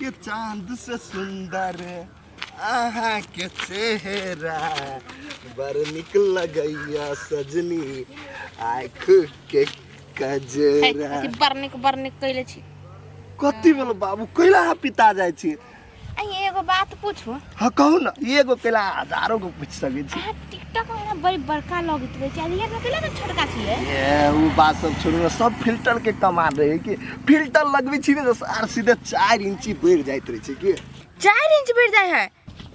के चांद से सुंदर अहाँ के चेहरा बड़ निक लगैया सजनी आँख के कजरा। कथी बड़ निक कैले छी? कथी भेल बाबू, कैला अहाँ पिता जाइ छी? आ एगो बात पूछू? हाँ कहू ना, एगो कैला हजारो गो पूछि सकै छी। अहाँ टिकटॉक में ना बड़ी बड़का लगैत रहै छै, आ रियल में कैला ने छोटका छियै? ए उ बात सब छोड़ू ना, सब फिल्टर के कमाल रहे कि फिल्टर लगबै छी ने तऽ आर सीधे 4 इंची बढ़ि जाइत रहै छै कि 4 इंच बढ़ि जाइ है?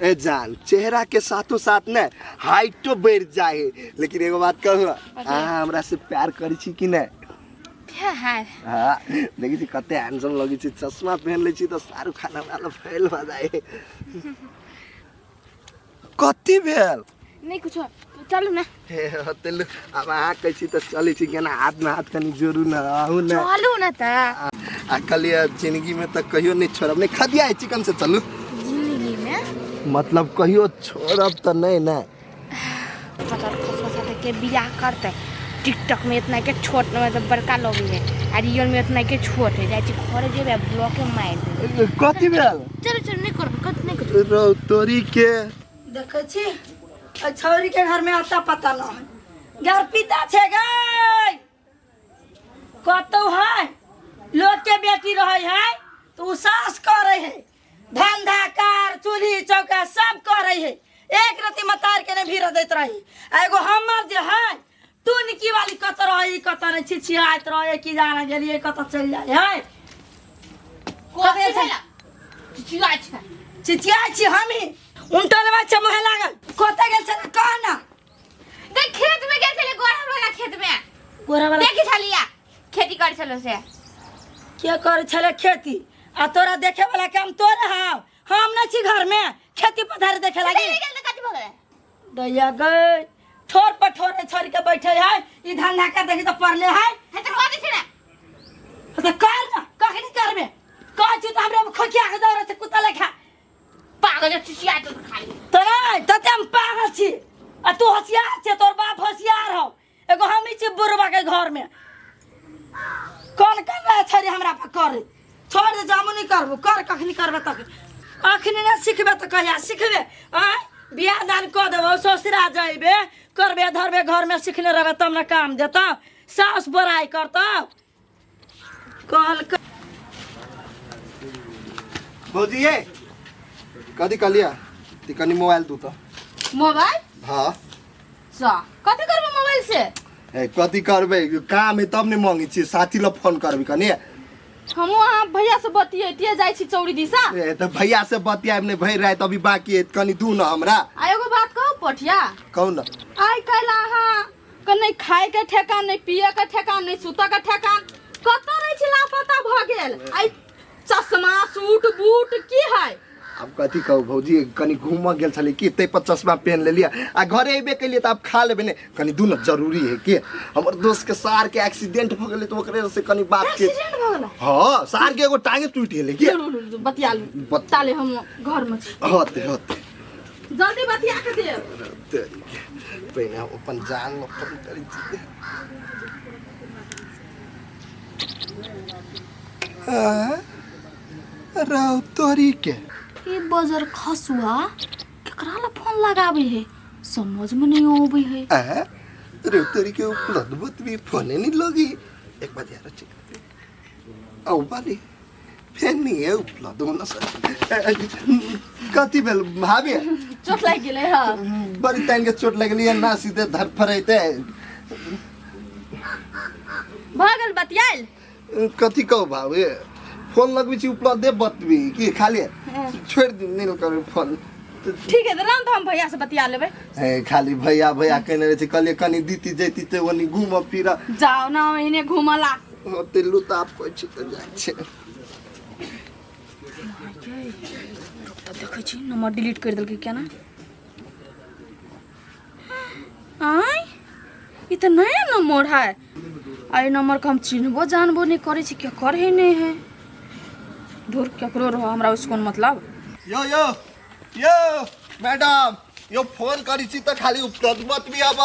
ए जान, चेहरा के साथो साथ ने हाइटो बढ़ि जाइ है। लेकिन एगो बात कहू, अहाँ हमरा से प्यार करै छी कि नहि? प्यार? हाँ, देखै छी कते हैंडसम लगै छी, चश्मा पहन लै छी तऽ शाहरुख खान हमरा लग फेल भऽ जाइ है। कथी भेल? नहीं कुछो, चलू ना। हे होते लू, आब अहाँ कहै छी तऽ चलै छी। केना हाथमे हाथ कनि जोड़ू ने, आहू ने। चलू ना तऽ। आ कहलियै जिंदगीमे तऽ कहियो नहि छोड़ब, नहि खदिया है चिकन से चलू। जिंदगी में मतलब कहियो छोड़ब तऽ नहि ने। पचर खस के बियाह करते, टिकटॉक में इतना के छोट मतलब बड़का लगे है आ रियल में इतना के छोट है। जाइ छी घरे, जेबे ब्लॉके मारि देबै। कथी भेल? चलो चलो, नहीं करब, कथी नहीं करब। रौ तोरी के। देखै छी एहि छौरी के घर में आता पता न है, घर पिता छै गै कतौ है। लोग के बेटी रहे है तो उ सास करे है, धंधा कार चूल्ही चौका सब करे है, एक रति मतार के नहीं भीड़ दैत रही। आ एगो हमर जे है टुनकी वाली कत रही कत नहीं, छिछियाइत रहे कि जाना गेलिए कत चलि जाए है। कथी भेल? चिचिया छै? चिचियाइ छी हमही, उनटल बच्चा मुहे लागल। कतऽ गेल छलै कह ना। देख, खेत में गेल छलै, गोरा वाला खेत में। गोरा वाला? देखी छलिया खेती कर छलो से। के करै छलै खेती? आ तोरा देखे वाला काम तोरे हाव, हम नहीं छी घर में खेती पथारी देखे लागी। गेल तऽ कथी भऽ गेलै? दैया गई, ठोर पर ठोरे छोड़ के बैठे है। ई धंधा कर देखी तो पड़ले है। है तऽ कथी छै ने? तो कर ना, कखनी करबे कह छी तो हमरा खोखिया के दौड़े छै कुत्ता लेखा। पागल है, चिचिया तो खाली। तो नहीं तते हम पागल छी आ तू होशियार छे, तोर बाप होशियार हो, एगो हम ही छी बुढ़वा के घर में। कौन कर रहा छड़ी हमरा पर करे? छोड़ दे, जामू नहीं करबो। कर, कखनी करबे तक? अखनी ना सिखबे तो कहिया सिखबे? आय बियाह दान कऽ देबो, ससुरा जइबे करबे धरबे, घर में सिखने रहबे तब ना काम देतौ, सास बड़ाई करतौ। कहल भौजी ये कथी कहलियै ती कनि मोबाइल दू तऽ। मोबाइल? हाँ। सा कथी करबे मोबाइल से? ए कथी करबै, काम है तब ने मांगै छियै, साथी लग फोन करबै कनि। हमहूँ अहाँ भैया से बतियैतियै, जाइ छी चौरी दिशा। ए तऽ भैया से बतियाब नहि, भरि राति अभी बाकी है, कनि दू न हमरा। आ एगो बात कहू पठिया? कहू न। आइ काल्हि अहाँ के नहि खाय के ठेकान, नहि पिए के ठेकान, नहि सुतऽ के ठेकान, कतऽ रहै छी लापता भऽ गेल? आइ चश्मा सूट बूट की है? आब कथी कहू भौजी, कनि घूमऽ गेल छलियै कि ताहि पर चश्मा पहन लेलियै आ घरे अयबे केलियै तऽ आब खा लेबै ने। कनि दू न, जरूरी है कि हमर दोस्त के सार के एक्सीडेंट भऽ गेलै तऽ ओकरे से कनि बात के। एक्सीडेंट भऽ गेलै? हाँ, सार के एगो टांगे टूटि गेलै कि। चलू, लू, लू, बतिया लू। ताले हम घर में छी। होते होते। जल्दी बतिया के देब। पहिने हम अपन जान लऽ फोन करै छी। आँ, रौ तोरी के। ई बजर खसुआ केकरा ला फोन लगाबै है, समझ में नहीं आबै है। आँ, रौ तोरी के उपलब्ध बतबी फोने नहीं लगी। एक बार यार चेक औ बाली फेर नहीं है उपलब्ध होना सर। कथी भेल भाभी? चोट लागि गेलै हँ। बड़ी तानि के चोट लगली है ना, सीधे धरफड़ैते। भऽ गेल बतियाइल? कथी कहू भाभी, फोन लगबै छी उपलब्धे बतबी की, खाली छोड़ि दी, नहि करबै फोन। ठीक है तऽ राम, तऽ हम भैया से बतिया लेबै। ए, खाली भैया भैया कहने रहै छै। कहलियै कनि दीती जैती तऽ ओनी घूमऽ फिरऽ। जाओ ना ओहिने घूमला। ओते लू तऽ आब कहै छी तऽ जाइ छै। तऽ देखै छी नंबर डिलीट कर देलकै केना। आय, ई तऽ नया नंबर है आ एहि नंबर के हम चिन्हबो जानबो नहि करै छी, केकर है नहि है। धुर, केकरो रहो, हमरा ओहिसँ कोन मतलब। यो यो यो मैडम यो, फोन करै छी तऽ खाली उपलब्ध बतबी। आब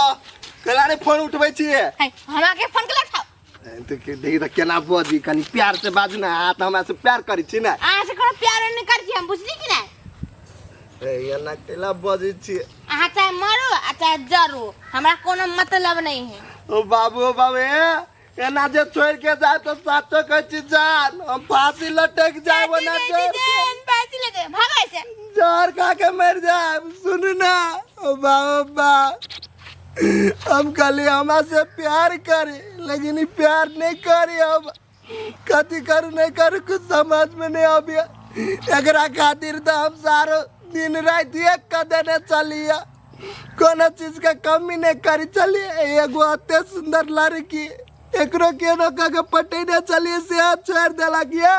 कैला नहि फोन उठबै छियै? है, हमरा के फोन केलक छौ? देखी देखी तऽ केना बजी, कनी प्यार से बाजू ना। अहाँ तऽ हमरा से प्यार करै छी ना? अहाँ से कोनो प्यार नहीं करै छी हम, बुझली कि नहीं? ए, एना केला बजै छी? अहाँ चाहे मरू आ चाहे जरू, हमरा कोनो मतलब नहीं है। ओ बाबू, ओ बाबू, ए एना जे छोड़ के जाए तो साचो कहै छी जान, हम फांसी लटक जाए ओना छोड़ के। फांसी लगे भागै से जहर खा के मर जाए। सुन ना, ओ बाबू बा, हम कहली हमरा से प्यार करी, लेकिन ई प्यार नहीं करी। हम कथी करू नहीं करू, कुछ समझ में नहीं आबिया। एकरा खातिर तो हम सारो दिन राति एक कर देने चलिए, कोनो चीज के कमी नहीं करी चलिए। एगो अते सुंदर लड़की, एकरो केनो कह के पटेने चलिए, से छोड़ देलक। ये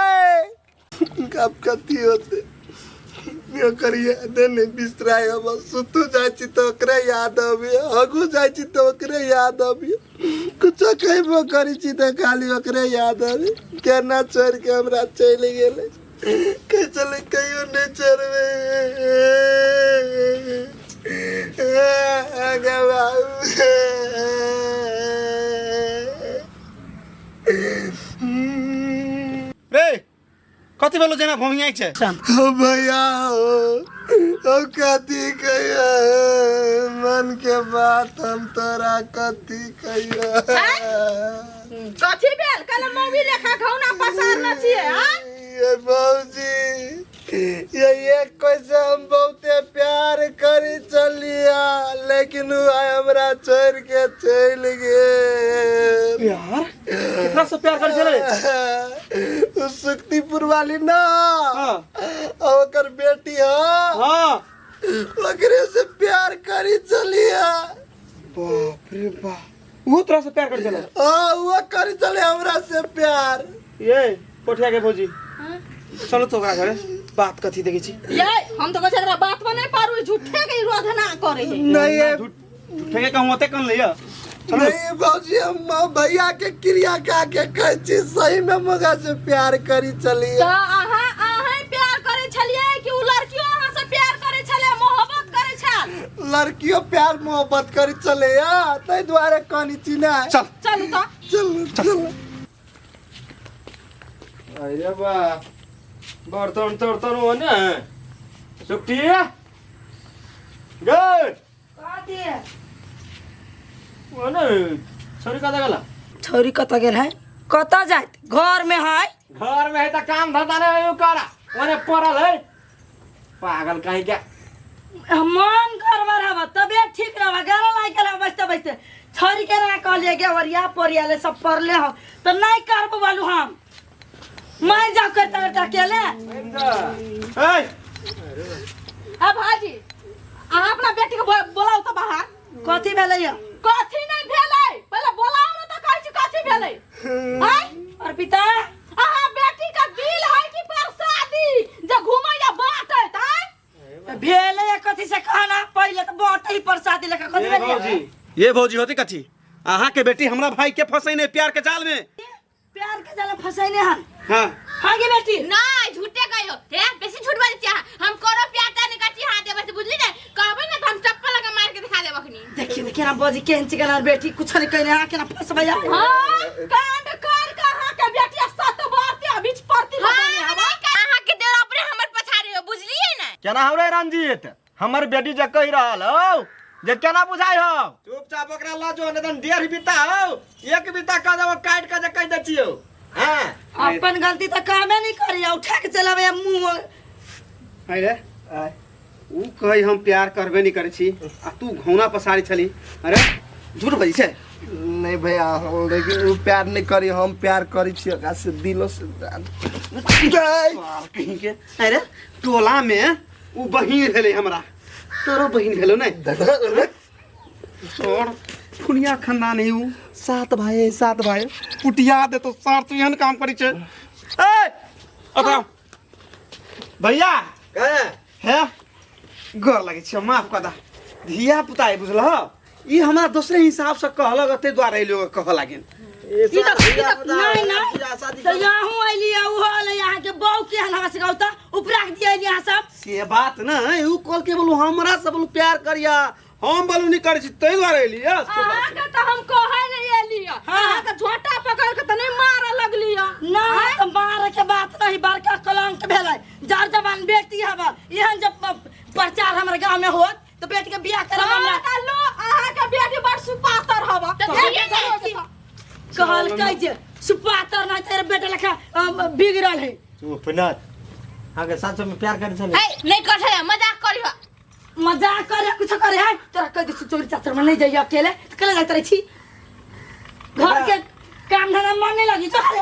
अब कथी होते? ओकर यादे नहीं बिसराय। हम सुतू जाइ छी तऽ ओकरे याद अबैया, आगू जाइ छी तऽ ओकरे याद अबैया, कुछो कहबो करै छी तऽ खाली ओकरे याद अबै। केना छोड़ि के हमरा चलि गेलै? कहै छलै कहियो नहि छोड़बै। गे बाबू। रे, कथी भेलो जेना भौंगियाइ छै? ओ भैया, ओ कथी कहियो, मन के बात हम तोरा कथी कहियो। कथी भेल? कल मौगी लेखा घौना पसारने छियै आ ये भौजी, ये एक कोई से हम बहुते प्यार करी चलिया, लेकिन उ आइ हमरा छोड़ के चलि गेल। प्यार? केकरा से प्यार करै छलै? उ सुक्तिपुर वाली ना। हाँ। आ ओकर बेटी। हाँ। हाँ। ओकरे से प्यार करी चलिया। बाप रे बाप, वो तोरा से प्यार करै छलै? हाँ, वो करी चले हमरा से प्यार। ये पोठिया के भौजी, चलो तो ओकरा घरे, बात कथी देखै छी। ये हम तो कहै छी एकरा बात में नहीं पारू, ई झूठे के ई रोधना करे है। नहीं ये झूठे के कहूँ ओते कन लैया। चलो। नहीं भौजी, हम भैया के क्रिया का के कहै छी, सही में मगा से प्यार करी चलिया। तऽ अहाँ अहाँ प्यार करे छलियै कि उ लड़कियो अहाँ से प्यार करे छलै, मोहब्बत करे छल? लड़कियों प्यार मोहब्बत करी चले या, ताहि दुआरे कहनी छी ना। चल। चलू तऽ। चल चल। अरे बा, बर्तन तर्तन हो ने सुक्टी गए। कथी? ओ ने छोरी कता गेला? छौरी कतऽ गेल है? कतऽ जाइत, घर में है। घर में है त काम धंधा नहीं है करा, ओने पड़ल है पागल कहीं के। मन गड़बड़ हवा, तबियत ठीक रहा, गला लाग गेल। बैठते बैठते छौरी के ना कहलिए गे, ओरिया पोरिया ले सब पड़ले हो तो नहीं करबो बालू, हम मैं जाओ करता करता अकेले। ए आ भाजी, अहाँ अपना बेटी के बोलाउ तऽ बाहर। कथी भेलै यौ? कथी नहीं भेलै, पहिले बोलाउ ने तऽ कहै छी कथी भेलै। आँय? अर्पिता। अहाँ बेटी के दिल है कि प्रसादी जे घुमैया बाँटैत? आँय? भेलै या कथी से कहना पहिले, तऽ बाँटै प्रसादी लेके कथी ये भेलै? भौजी, ये भौजी, होती कथी? अहाँ के बेटी हमरा भाई के फसैने प्यार के जाल में। प्यार के जाला फसैने हन? हाँ। हाँ गे बेटी? नहीं, झूठे कहियो हे, बेसी झूठ बाजै छी अहाँ। हम करो प्यार तार नहीं करै छी अहाँ देबै से, बुझली ने? कहबै ने तऽ हम चप्पल लगा मार के दिखा देब अखनी। देखिए देखिए ना बजी, केहन चिकन बेटी, कुछ नहीं कहने, अहाँ केना फसबै? हाँ, कांड कर के अहाँ के बेटी सत बारते बीच परती हाँ, लगौने हवा। नहीं, अहाँ के देर अपने हमर पछाड़ी हो, बुझलिए ने? केना हो रे रंजीत, हमर बेटी जे कहि रहल हौ जे केना बुझाइ हौ? चुपचाप ओकरा लऽ जो, नहीं तऽ 1.5 बीता हौ, 1 बीता कह देबो काटि कऽ जे कहि दै छियौ। हाँ। अपन गलती तऽ कामे नहीं करी, उठा के चलाबै मुंह। अरे, ऊ कही हम प्यार करबे नहीं करै छी आ तू घौना पसारी छली। अरे, झूठ बजै छै? नहीं भैया, हम लेकिन उ प्यार नहीं करी, हम प्यार करी छी ओकरा से दिलो से। साल कहीं के। अरे, टोला में ऊ बहिन भेलै हमरा, तोरो बहिन भेलो ने? और फुनिया खानदान है ऊ, सात भाई है, सात भाई पुटिया दे तो सार, तू एहन काम करै छै? ए ओकरा भैया। कहे। हे, गोर लगै छियौ, माफ कऽ दा, धिया पुता है बुझलह, ई हमरा दोसरे हिसाब से कहलक, ताहि दुआरे एलियो कहऽ लागिन। ई तऽ नहीं नहीं, तऽ यहूँ अइली, उहो अइली, अहाँके बहू केहन हमरा से तऽ उपरा के दिया अइली अहाँ सब। से बात नहीं, ऊ कल के बोलू हमरा से बोलू प्यार करिया, हम बोलू नहीं करै छी, ताहि दुआरे एलियै से बात। अहाँके तऽ हम कहै रहियै। लेली अहाँ के झोटा पकड़ के त नहीं मारे लगली ना तो मारे के बात नहीं, बड़का कलंक भेलै। जर जवान बेटी हब, एहन जब प्रचार हमरा गांव में होत तो बेटी के बियाह करब हमरा। हाँ, लो अहाँ के बेटी बड़ सुपातर हब। तऽ तऽ कहलकै जे सुपातर नहीं तेरे बेटा लेखा बिगड़ल है। चुप न, अहाँके सासु में प्यार करै छलै। है नहीं कर छलै, मजाक करियो। मजाक करे कुछ करे है तोरा कह दै छी चोरी चाचर में नहीं जाइए अकेले, तो कले जाइत रहै छी? घर के काम धंधा मन नहीं लगी तोहरे।